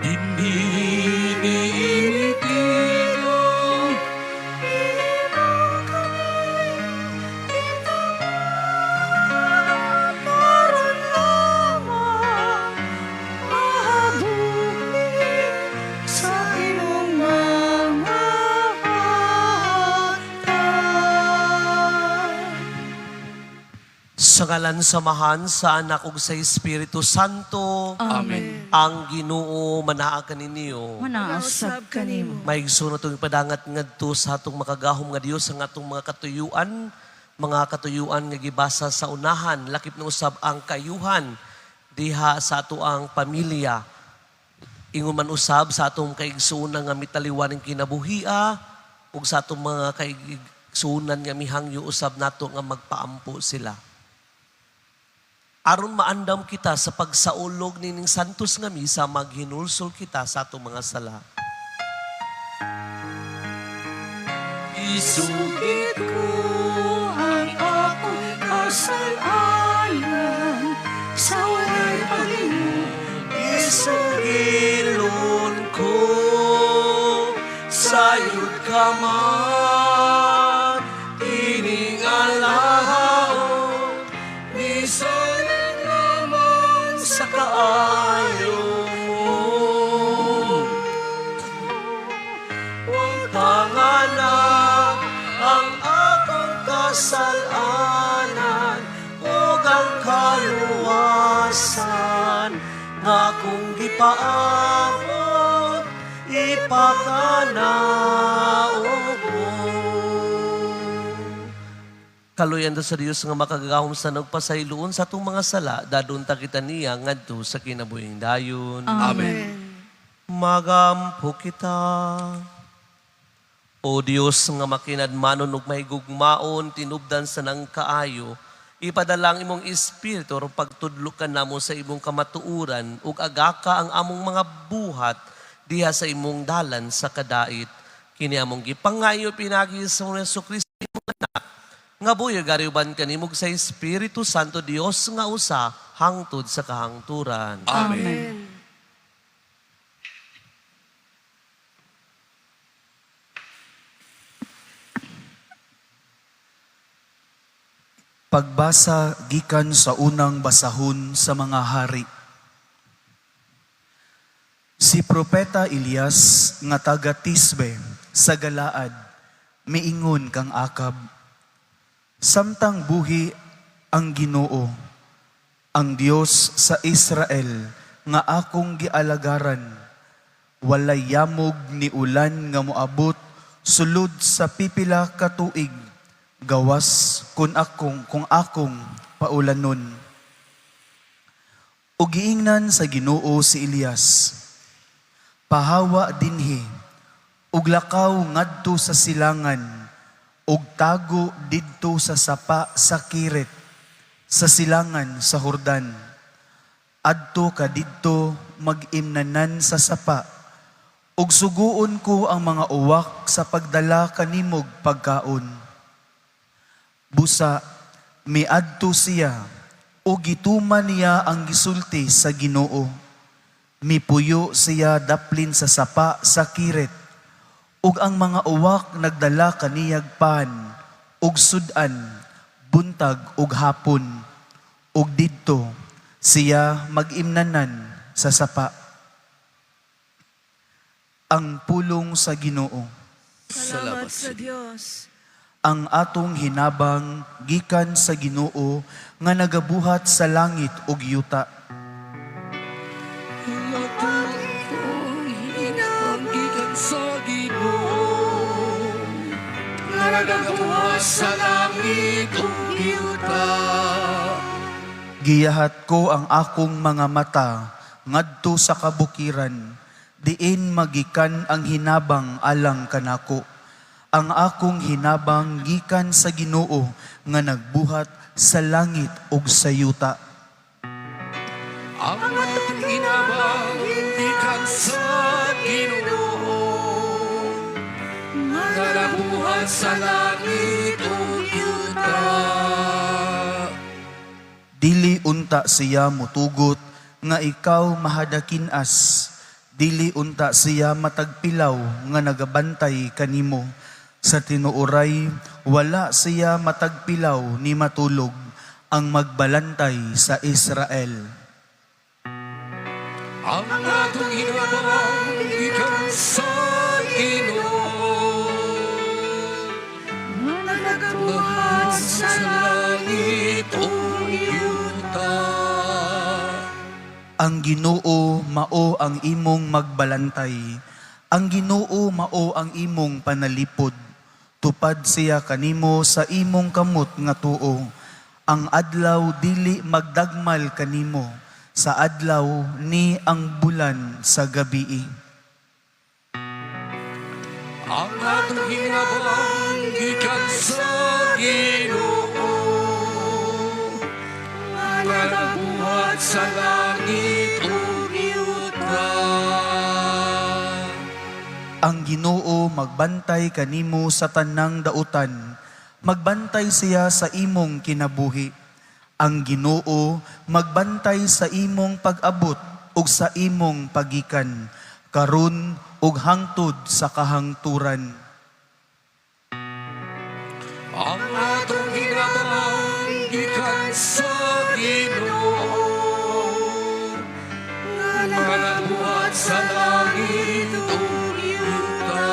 Dinhi niini tingog. Karon lamang mahabugin sa imong mga hatag. Sa ngalan sa Amahan, sa Anak ug sa Espiritu Santo. Amen. Ang Ginoo manaa kaninyo. Manausab kanimo. Maigsoon atong ipadangat ngadto sa atong makagahom nga Dios ang atong mga katuyuan nga gibasa sa unahan, lakip na usab ang kayuhan diha sa ato ang pamilya. Ingon man usab sa atong kaigsuonan nga mitaliwan ng kinabuhia ug sa atong mga kaigsuonan nga mihangyo usab nato nga magpaampo sila. Aron maandam kita sa pagsaulog nining santos nga misa, maghinulsol kita sa atong mga sala. Isugid ko ang akong kasalanan sa walay paglingon. Isugilon ko sayod ka man tiningalahon Bisanin lamang sa kaayo mo. Huwag panganak ang akong kasalanan ug ang kaluwasan nga akong gipaabot ipakanaog mo. Kaluyan ta sa Dios nga makagagahom sa nagpasayloon sa atong mga sala, dadon ta kita niya ngadto sa kinabuhing dayon. Amen. Magampo kita. O Dios nga makinadmanon ug mahigugmaon, tinubdan sa nang kaayo, ipadala ang imong espiritu aron pagtudlo ka namo sa imong kamatuoran ug agaka ang among mga buhat diha sa imong dalan sa kadait. Kini among gipangayo pinaagi sa imong Hesus Kristo imong anak nga buhi gari uban kanimo sa Espiritu Santo, Dios nga usa hangtod sa kahangturan. Amen. Pagbasa gikan sa unang basahon sa mga hari. Si Propeta Elias nga taga Tisbe sa Galaad miingon kang Akab, "Samtang buhi ang Ginoo, ang Dios sa Israel nga akong gialagaran, walay yamog ni ulan nga moabot sulod sa pipila ka tuig gawas kung akong paulanon." Ug giingnan sa Ginoo si Elias, "Pahawa dinhi ug lakaw ngadto sa silangan ug tago didto sa sapa sa Kirit sa silangan sa Hordan. Adto ka didto mag-imnanan sa sapa ug suguon ko ang mga uwak sa pagdala kanimog pagkaon." Busa miadto siya ug gituman niya ang gisulti sa Ginoo. Mipuyo siya daplin sa sapa sa Kirit ug ang mga uwak nagdala kaniyag pan ug sud-an buntag ug hapon, ug didto siya mag-imnanan sa sapa. Ang pulong sa Ginoo. Salamat sa Dios. Ang atong hinabang gikan sa Ginoo nga nagabuhat sa langit ug yuta. Ang atong hinabang gikan sa Ginoo nga nagabuhat sa langit ug yuta. Giyahat ko ang akong mga mata ngadto sa kabukiran, diin magikan ang hinabang alang kanako. Ang akong hinabang gikan sa Ginoo nga nagbuhat sa langit ug sa yuta. Ang atong hinabang gikan sa Ginoo nga nagbuhat sa langit ug yuta. unta siya mutugot nga ikaw mahadakinas. Dili unta siya matagpilaw nga nagabantay kanimo. Sa tinuoray, wala siya matagpilaw ni matulog ang magbalantay sa Israel. Ang atong hinabang gikan sa Ginoo, nga nagabuhat sa langit ug yuta. Ang Ginoo mao ang imong magbalantay. Ang Ginoo mao ang imong panalipod. Tupad siya kanimo sa imong kamot nga tuo. Ang adlaw dili magdagmal kanimo sa adlaw ni ang bulan sa gabii. Ang atong hinabang gikan sa Ginoo, nga nga nagbuhat sa langit ug yuta. Ang Ginoo magbantay kanimo sa tanang dautan. Magbantay siya sa imong kinabuhi. Ang Ginoo magbantay sa imong pag-abot ug sa imong pagikan karon ug hangtod sa kahangturan. Ang atong hinabang gikan sa Ginoo, nga nga nagbuhat sa langit ug yuta.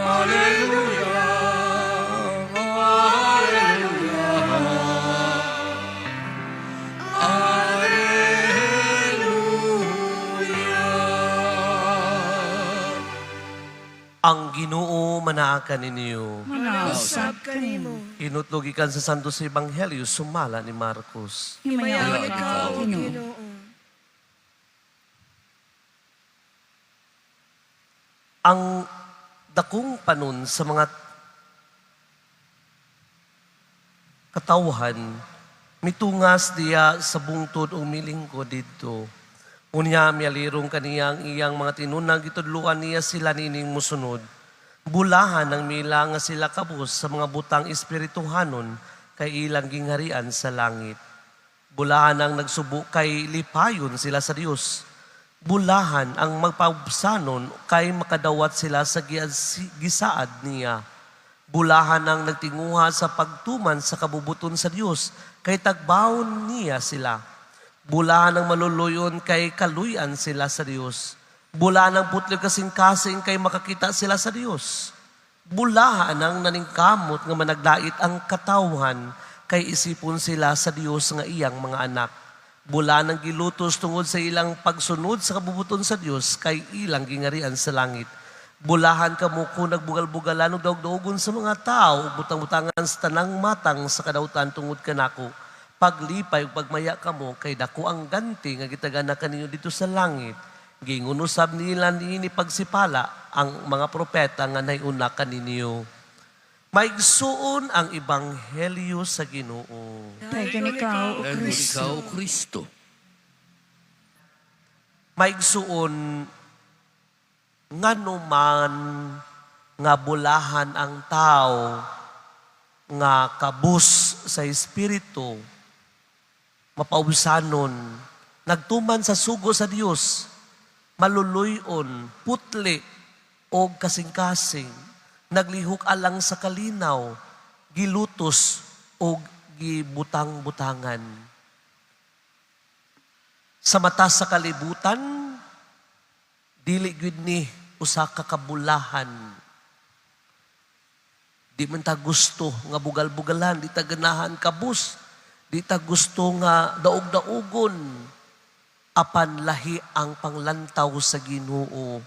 Alleluia, Alleluia, Alleluia. Ang Ginoo manaa kaninyo. Manausab kanimo. Hinutlo gikan sa Santos Ebanghelyo sumala ni Marcos. Himayaon Himayaon ikaw, ikaw, Ginoo. Ang dakong panon sa mga katawhan mitungas diya sa bungtod o milingko didto. Unya mialirong kaniya ang iyang mga tinunang, gitudluan niya sila niining musunod. Bulahan ang mila nga sila kabus sa mga butang espirituhanon kay ilang gingharian sa langit. Bulahan ang nagsubo kay lipayon sila sa Dios. Bulahan ang magpaubsanon kay makadawat sila sa gisaad niya. Bulahan ang nagtinguha sa pagtuman sa kabubuton sa Dios kay tagbawon niya sila. Bulahan ang maluluyon kay kaluyan sila sa Dios. Bulahan ang putli kasing-kasing kay makakita sila sa Dios. Bulahan ang naningkamot nga managlait ang katawhan kay isipon sila sa Dios nga iyang mga anak. Bulahan ang gilutos tungod sa ilang pagsunod sa kabubuton sa Dios kay ilang gingarian sa langit. Bulahan kamo kung nagbugal-bugalan ug daog-daogon sa mga tao ug butang-butangan sa tanang matang sa kadautan tungod kanako. Paglipay ug pagmaya kamo kay dako ang ganti nga gitagana kaninyo dito sa langit. Giingon usab nila niini pagsipala ang mga propeta nga nahiuna kaninyo. Maigsuon ang ebanghelyo sa Ginoo. Dayon ikaw, O Dayon Kristo. ikaw, Kristo. Maigsuon, ngano man nga bulahan ang tao nga kabus sa espiritu, mapaubsanon, nagtuman sa sugo sa Dios, maluluyon, putli o kasing-kasing, naglihok alang sa kalinaw, gilutos o gibutang-butangan. Sa mata sa kalibutan, dili gyud ni usa ka kabulahan. Di man ta gusto nga bugal-bugalan, di ta ganahan kabus, di ta gusto nga daog-daugon, apan lahi ang panglantaw sa Ginoo.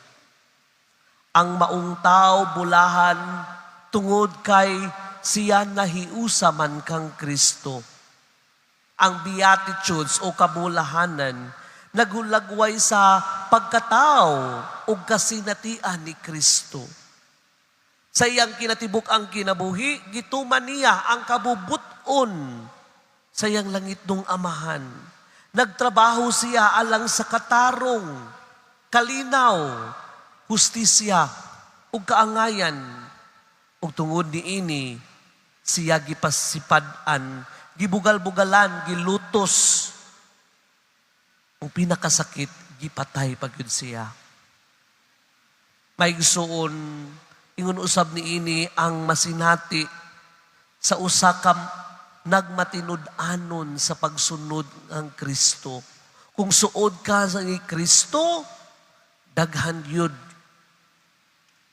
Ang maong tao bulahan tungod kay siya nahiusa man kang Kristo. Ang Beatitudes o kabulahanan naghulagway sa pagkatao o kasinatian ni Kristo. Sa iyang kinatibuk ang kinabuhi, gituman niya ang kabubuton sa iyang langit nung amahan. Nagtrabaho siya alang sa katarong, kalinaw, hustisya, ug kaangayan, Ug tungod niini siya gipasipad-an, gibugal-bugalan, gilutos. Ug pinakasakit, gipatay pa gyud siya. Maigsuon, ingon usab niini ang masinati sa usa ka nagmatinud-anon sa pagsunod ng Kristo. Kung suod ka sa ni Kristo, daghan gyud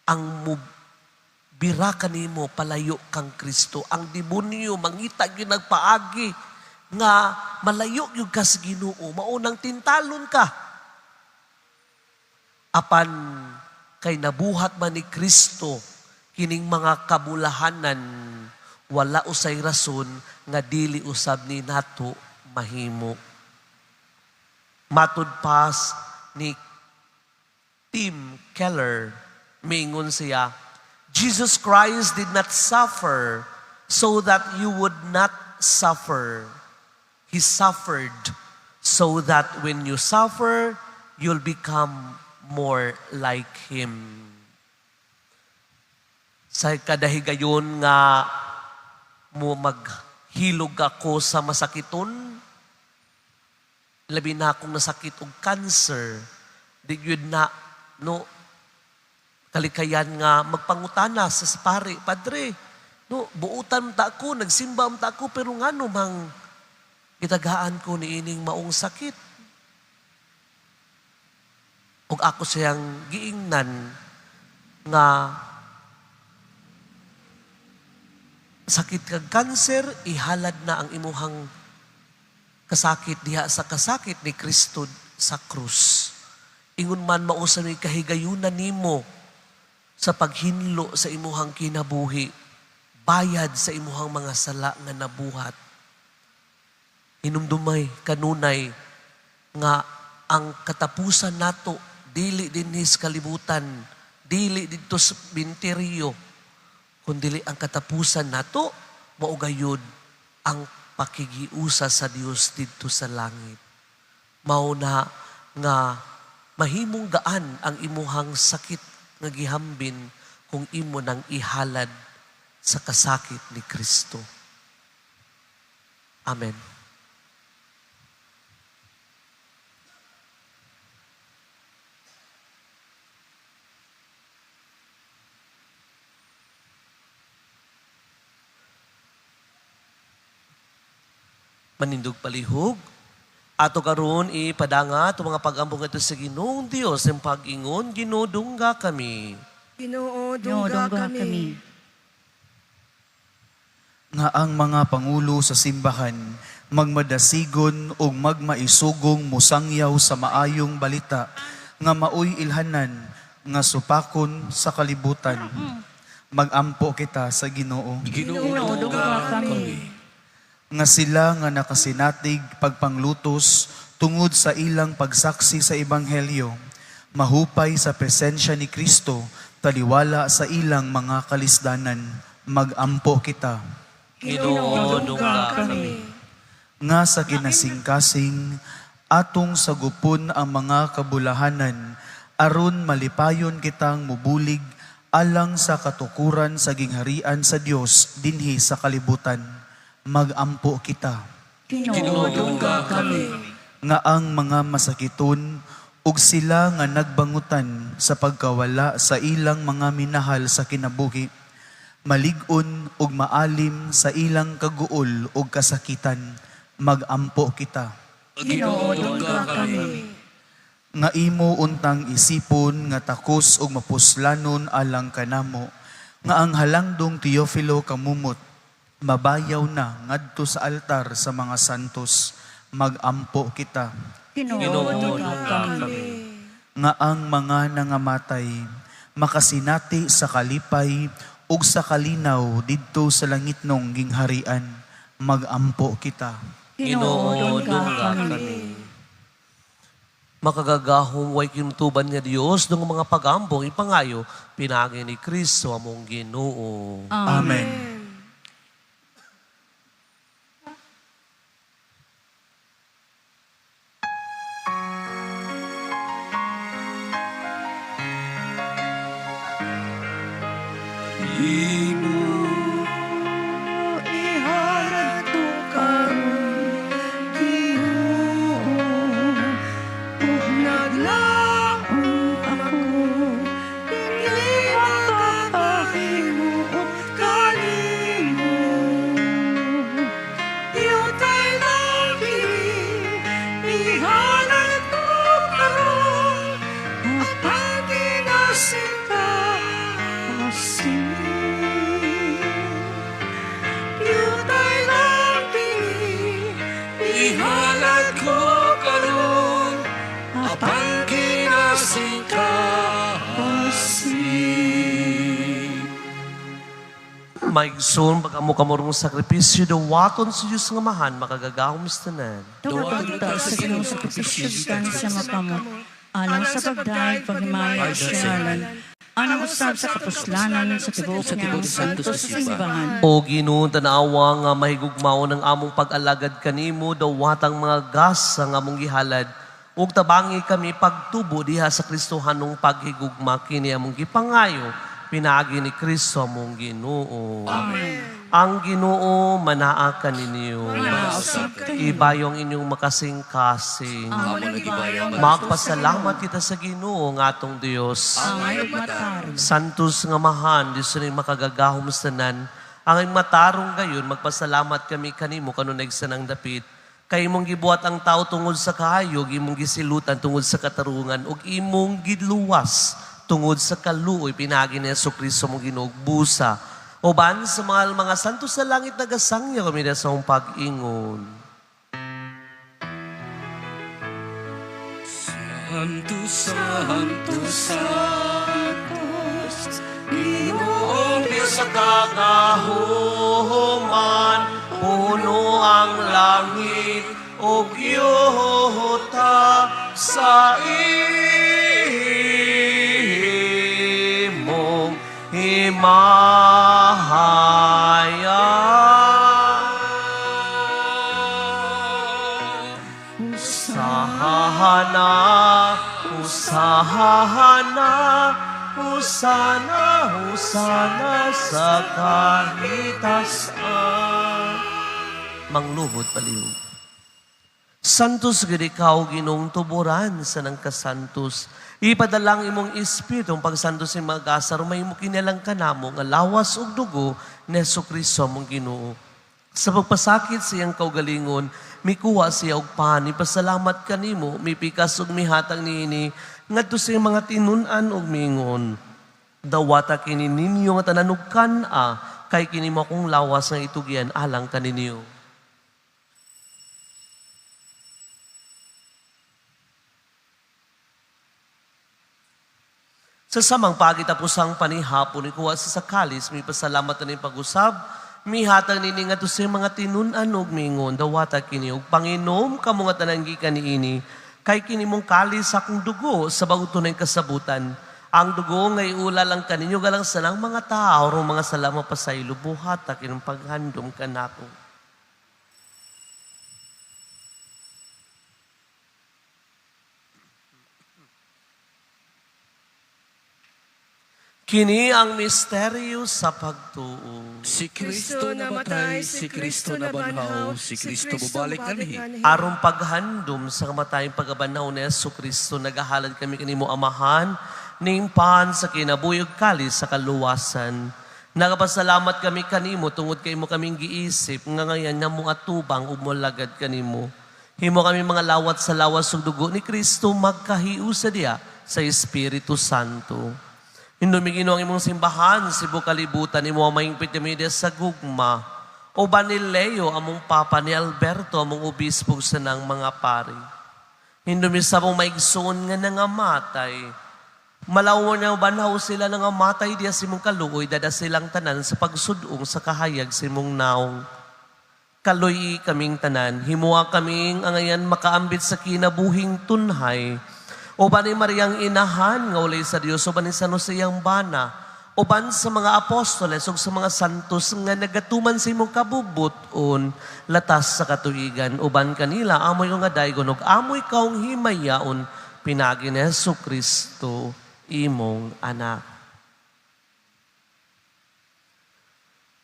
ang mubira kanimo palayo kang Kristo. Ang demonyo mangita gyud nagpaagi nga malayo gyud ka sa Ginoo, maunang tintalon ka. Apan kay nabuhat man ni Kristo kining mga kabulahanan, wala usay rason nga dili usab ni nato mahimo. Matud pas ni Tim Keller, miingon siya, "Jesus Christ did not suffer so that you would not suffer. He suffered so that when you suffer, you'll become more like Him." Sa kadahigayon nga mo maghilog ako sa masakiton, labi na akong nasakit og cancer, di gyud na no kalikayan nga magpangutana sa pare, "Padre, no, buutan ta ako, nagsimba ta ako, pero ngano mang gitagaan ko niining maong sakit?" Ug ako siyang giingnan nga sakit kag cancer, ihalad na ang imuhang kasakit diha sa kasakit ni Kristo sa krus. Ingon man mao sa may kahigayunan nimo sa paghinlo sa imuhang kinabuhi, bayad sa imuhang mga sala nga nabuhat. Hinumdumay kanunay nga ang katapusan nato dili dinhi sa kalibutan, dili didto sa sementeryo, kundili ang katapusan nato mao gayud ang pakigiusa sa Dios didto sa langit. Mao na nga mahimong gaan ang imuhang sakit nga gihambin kung imo nang ihalad sa kasakit ni Kristo. Amen. Manindog palihog. Ato karon ipadanga ato mga pag-ampo ngadto sa Ginoong Dios ang pag-ingon, "Ginoo, dungga kami." Ginoo, Ginoo, dungga dungga kami. kami. Nga ang mga pangulo sa simbahan magmadasigon ug magmaisugong musangyaw sa maayong balita nga maoy ilhanan nga supakon sa kalibutan. Magampo kita sa Ginoo. Ginoo, Ginoo, dungga dungga kami. kami. Nga sila nga nakasinatig pagpanglutos tungod sa ilang pagsaksi sa ebanghelyo mahupay sa presensya ni Kristo taliwala sa ilang mga kalisdanan. Magampo kita. Ginoo, dungga kami. Nga sa kinasingkasing atong sagupon ang mga kabulahanan aron malipayon kitang mubulig alang sa katukuran sa gingharian sa Dios dinhi sa kalibutan. Magampo kita. Ginoo, dungga kami. Nga ang mga masakiton ug sila nga nagbangutan sa pagkawala sa ilang mga minahal sa kinabuhi malig-on ug maalim sa ilang kaguol ug kasakitan. Magampo kita. Ginoo, dungga kami. Nga imo untang isipon nga takos ug mapuslanon alang kanamo nga ang halangdong Teofilo Camumot mabayaw na ngadto sa altar sa mga santos. Magampo kita. Ginoo, Ginoo, dungga dungga kami. kami. Nga ang mga nangamatay makasinati sa kalipay ug sa kalinaw didto sa langitnong gingharian. Magampo kita. Ginoo, Ginoo, dungga dungga kami. kami. Makagagahom way kinutuban nga Dios ng mga pagambong ipangayo pinaagi ni Kristo among Ginoo. Amen. Imo Maigsoon pag-amo kamurong sakripisyo, dawaton sa Diyos nga Amahan, makagagahom sa tanan. Duwaton ta sa Ginoong sakripisyo gikan sa mga kamot, alang sa pagdayeg paghimaya sa ngalan, alang usab sa kapuslanan sa tibuok niyang santo sa simbahan. O Ginoo, tanawa nga mahigugmaon ang among pag-alagad kanimo, dawatang mga gasa nga among gihalad, ug tabangi kami pagtubo diha sa Kristohanong paghigugma kini among gipangayo, pinaagi ni Kristo among Ginoo. Amen. Ang Ginoo manaa kaninyo. Ibayong inyong makasing-kasing. Amo nagibayo ang Magpasalamat kita sa Ginoo nga atong Dios. Angay ug matarong. Santos nga mahan, Diyos rin makagagahom sa tanan. Ang matarong gayon, magpasalamat kami kanimo kanunay sa nang dapit. Kay imong gibuhat ang tao tungod sa kaayog, imong gisilutan tungod sa katarungan, ug imong giluwas tungod sa kaluoy pinaagi ni Hesukristo mong Ginoo busa. Uban sa mga santo sa langit nagasangya kami na sa akong pag-ingon. Santo, Santo, Santos, Ginoong Diyos sa kagahuman, puno ang langit ug yuta sa imong himaya. Hosana, Hosana, Hosana, Hosana sa kahitasan. Mangluhod palihog. Santos gid ikaw Ginoong tuburan sa nang kasantos. Ipadalang imong espiritu ang pagsantos sa mga gasar may mo kinalang kanamo nga lawas ug dugo ni Hesukristo among Ginoo. Sa pagpasakit sa iyang kaugalingon, mikuha siya og pan, ipasalamat kanimo, mipikas ug mihatag niini ngadto sa iyang mga tinun-an ug miingon. Dawata kini ninyo nga tanan ug kan-a, kay kini mo akong lawas nga itugyan alang kaninyo. Sa samang pagitapusang panihapon, ikuha sa sakalis, may pasalamat na ning pag-usab, mihatag nini nga sa mga tinun-an ug mingon, dawata kini ug panginom kamo nga tanan gikan niini, kay kini mong kalis sa akong dugo sa bago tunay kasabutan. Ang dugo nga iula lang kaninyo galang sanang mga tao aron mga salama pasaylo buhata kinong paghandom kanako. Kini ang misteryo sa pagtuo. Si Kristo namatay, si Kristo nabanhaw, si Kristo bubalik anhi. Aron paghandom sa kamatayang pagabanaw ni Yesu Kristo, nagahalad kami kanimo Amahan, ning pan sa kinabuhi ug kalis sa kaluwasan. Nagapasalamat kami kanimo tungod kay imo kaming giisip nga ngayan nga mo atubang ug molagad kanimo. Himo kami mga lawat sa lawas ug dugo ni Kristo magkahiusa diya sa Espiritu Santo. Hinumi Ginoo ang imong simbahan, sibo kalibutan imo ang mahingpit kami diya sa gugma. Uban ni Leo, among papa ni Alberto, among obispo sa nang mga pari. Hindumi sa mong maigsoon nga nangamatay. Malaw nga banhaw sila nangamatay diya sa imong kaluoy, dada silang tanan sa pagsudong sa kahayag sa imong naong. Kaluy kaming tanan, himuha kaming angayan makaambit sa kinabuhing tunhay. Uban ni Mariang inahan nga ulay sa Dios, uban ni San Jose iyang bana, uban sa mga apostoles ug sa mga santos nga nagatuman sa imong kabubuton latas sa katuigan, uban kanila amoy nga daygon ug amoy kaong himayaon pinagi ni Hesus Kristo imong anak.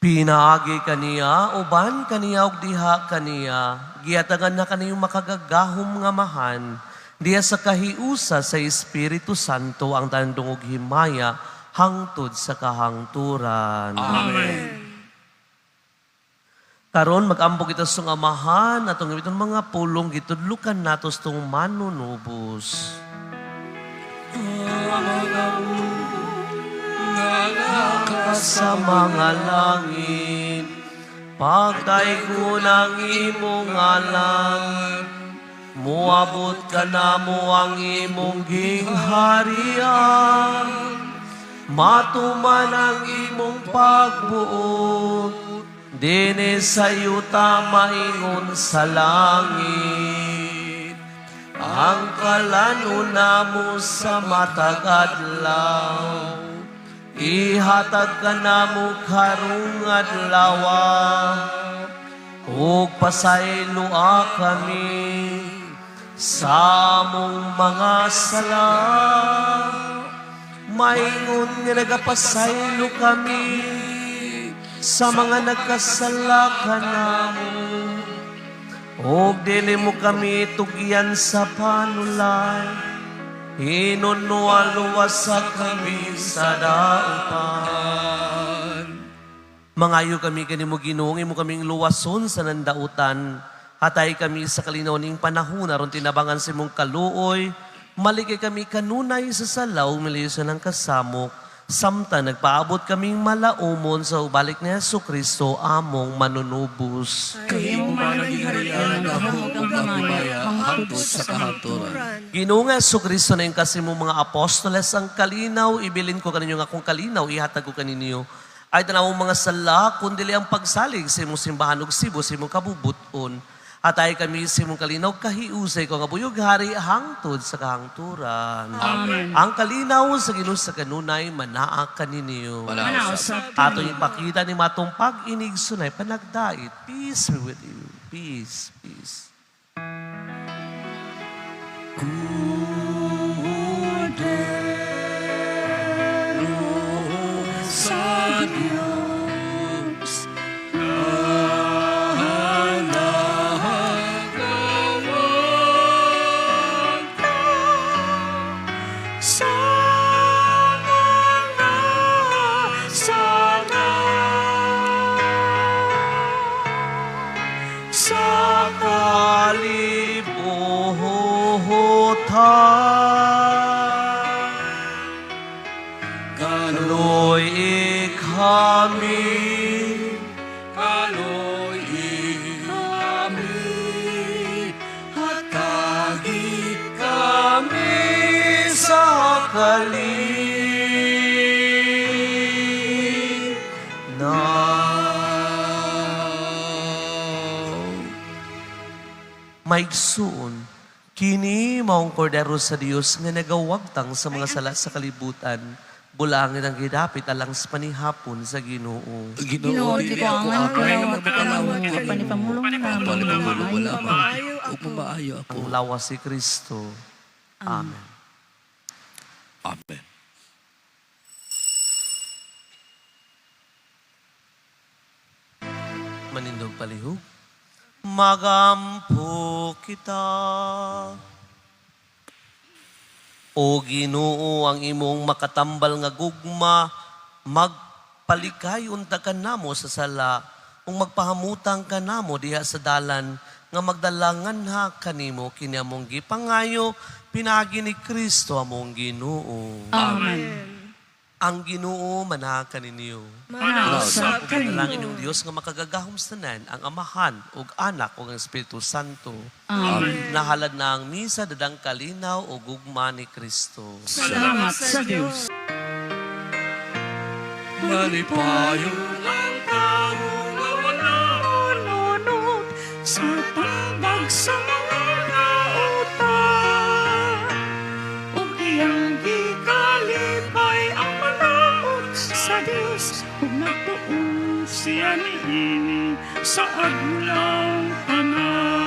Pinaagi kaniya, uban kaniya ug diha kaniya, gihatagan na kaniyong makagagahom nga mahan, diha sa kahiusa sa Espiritu Santo ang tandong ug himaya hangtod sa kahangturan. Amen. Karon mag-ampo kita sa Amahan atong itong mga pulong gitudlukan nato sa tong manunubos. Sa mga langit, pagdaygo ng imong ngalan, muabot ka na mo ang imong gingharian. Matuman ang imong pagbuot, dinhi sa yuta maingon sa langit. Ang kalanon namo sa matag adlaw, ihatag kanamo karong adlawa, ug pasayloa kami sa among mga sala, maingon nga nagapasaylo kami sa mga nagkasala kanamo. Ug dili mo kami tugyan sa panulay, hinunoa luwasa kami sa dautan. Mangayo kami kanimo, Ginoo, imo kaming luwason sa nandautan. Hatay kami sa kalinaw ning panahon aron tinabangan sa imong kaluoy. Malikay kami kanunay sa salaw, milisan ng kasamok. Samtang nagpaabot kaming malaumon sa ubalik ni Hesus Kristo among manunubos. Kay imo man ang gingharian, ang gahom ug ang himaya hangtod sa kahangturan. Ginoo nga Hesus Kristo na yung kasi mo mga apostoles ang kalinaw, ibilin ko kaninyo nga akong kalinaw, ihatag ko kaninyo. Ay tanawong mga sala, kundili ang pagsalig sa imong simbahan ug sibo sa imong kabubuton. At ay kami sa imong kalinaw, kahiusay ko nga buyog hari hangtod sa kahangturan. Amen. Ang kalinaw sa Ginoo sa kanunay, manaa kaninyo. Manausap Ato ipakita ni matong pag-inig sunay panagdait. Peace be with you. Peace, peace. Sa Diyos. Sa mga sala, sa Kalibutan. Kaloy kami, Kaloy kami, hatagi kami sa kalinaw. Maigsuon, kini maong kordero sa Dios nga nagawagtang sa mga sala sa kalibutan, bulangin ang gidapit alang sa panihapon sa Ginoo. Ginoo, Ginoo, di dili ko ako angan angay nga kalawat magpakalawat kanamo, kanimo. apan ipamulong namo, Panipamulong maayo lamang, ug mamaayo ako. Ang lawas si Kristo. Amen. Amen. Manindog palihog. Magampo kita. O Ginoo, ang imong makatambal nga gugma, magpalikay unta ka namo sa sala, ug magpahamutang ka namo diha sa dalan nga magdalangan ha kanimo kini among gipangayo pinaagi ni Kristo among Ginoo. Amen. Ang Ginoo manaha kaninyo. Manausap Dalangin kanimo. yung Dios nga makagagahom sa tanan, ang Amahan ug Anak ug ang Espiritu Santo. Amen. Nahalad na ang misa dadang kalinaw o gugma ni Kristo. Salamat sa Diyos. Malipayon ang tao nga wala Nunod sa tabag sa mga kautan, ug iyang gikalipay ang manaot sa Dios, ug nagtuon siya niini sa adlaw tanan.